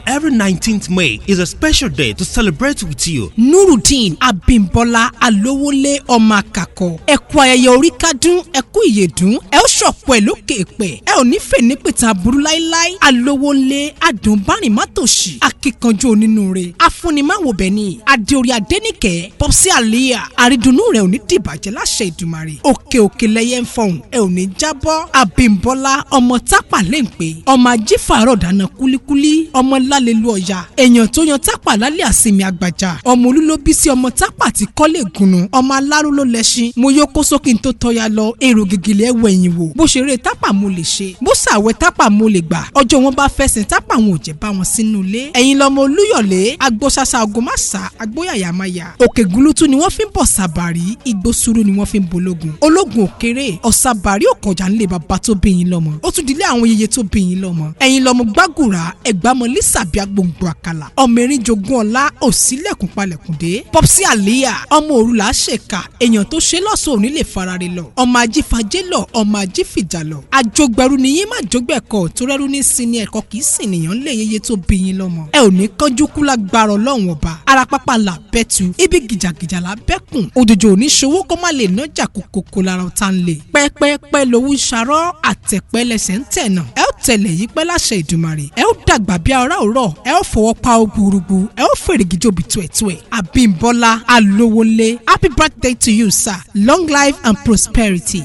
Every 19th May is a special day to celebrate with you. Nurudeen Abimbola Alówólé ọmọ àkàkọ, ẹ kú ayẹyẹ orí kádún, ẹ kú ìyèdún, ẹ ó ṣọ̀pọ̀ ẹ lókè èpẹ̀, ẹ ò ní fè ní pìtàn aburú láíláí. Alówólé adùnbárìnmátòṣì, akíkanjú onínúure, afúnimáwòbẹ̀ ni adéorí adéníkẹ́ popsi àlíyà, àrídùnnú rẹ̀ ò ní dìbàjẹ́ láṣẹ Ìdùmarè. Òkè òkè lẹyẹ ń fọhùn, ẹ ò ní jábọ́. Abímbọ́lá ọmọ tápà lẹ́ǹpẹ́, ọmọ ajífàárọ̀ dáná kúlíkúlí, ọmọ lálẹ́lu ọ̀yà, èèyàn tó yan tápà lálẹ́ àsinmi àgbàjà, ọmọ olúlóbísí, ọmọ tápà tí kọ́lé gùnù, ọmọ aláró ló lẹ́ṣin. Mo yó kó sókè tó tọ́ya lọ èrò gègèlè ẹwọ ẹ̀yìn wò. Bó ṣeré tápà mo lè ṣe, bó ṣàwẹ̀ tápà mo lè gbà. Ọjọ́ wọn bá fẹsẹ̀ tápà, wọn ò jẹ́ bá wọn sínú ilé. Ẹ̀yin lọmọ olúyọ̀lé agbóṣàṣà ogunmáṣá agbóyàyàmáyà. Òkè gúlútú ni wọ́n fi ń bọ̀ sàbàrí, igbó sùúrù ni wọ́n fi ń bológun ológun òkèrè ọ̀sàbàrí òkọ̀jà ńlẹ̀ bàbá tó bí yín lọ́mọ. Ó tún dilé àwọn yeye tó bí yín lọ́mọ. Ẹ̀yin lọmọ gbàgùrà ẹ̀gbámọ lísàbí agbóǹgbò àkàlà, ọmọ erin jogún ọlá òsílẹ̀kùn palẹ̀kùndé. Popsi àlíyà ọmọ òrùlà ṣèkà, èèyàn tó ṣe lọ́sọ̀ òní lè farare lọ. Ọmọ ajífajé lọ, ọmọ ajífìjà lọ, àjọgbẹ̀rù nìyí má jógbẹ̀kọ̀ tó rẹ́rú ní sinmi ẹ̀kọ́ kì í sìn nìyàn lè yeye tó bí yín lọ́mọ. Ẹ ò ní kánjú kú lágbára Ọlọ́run Ọba. Ara pápá là bẹ́tu, ibi gìjàgìjà là bẹ́kùn, òjòjò ò ní ṣòwò kó má lè nájà kókókó lára ọ̀tá ń lè pẹ́pẹ́pẹ́ lowó ń ṣarọ́, àtẹ̀pẹ́ lẹsẹ̀ ń tẹ̀nà. Ẹ ó tẹ̀lẹ̀ yí pẹ́ láṣẹ Ìdùmarè. Ẹ ó dàgbà bí ara òrọ̀, ẹ ó fọwọ́ pa ó gbúrúgbú, ẹ ó fèrègì jòbì tuẹ̀tuẹ̀. Abímbọ́lá Alówólé, happy birthday to you, sir. Long life and prosperity.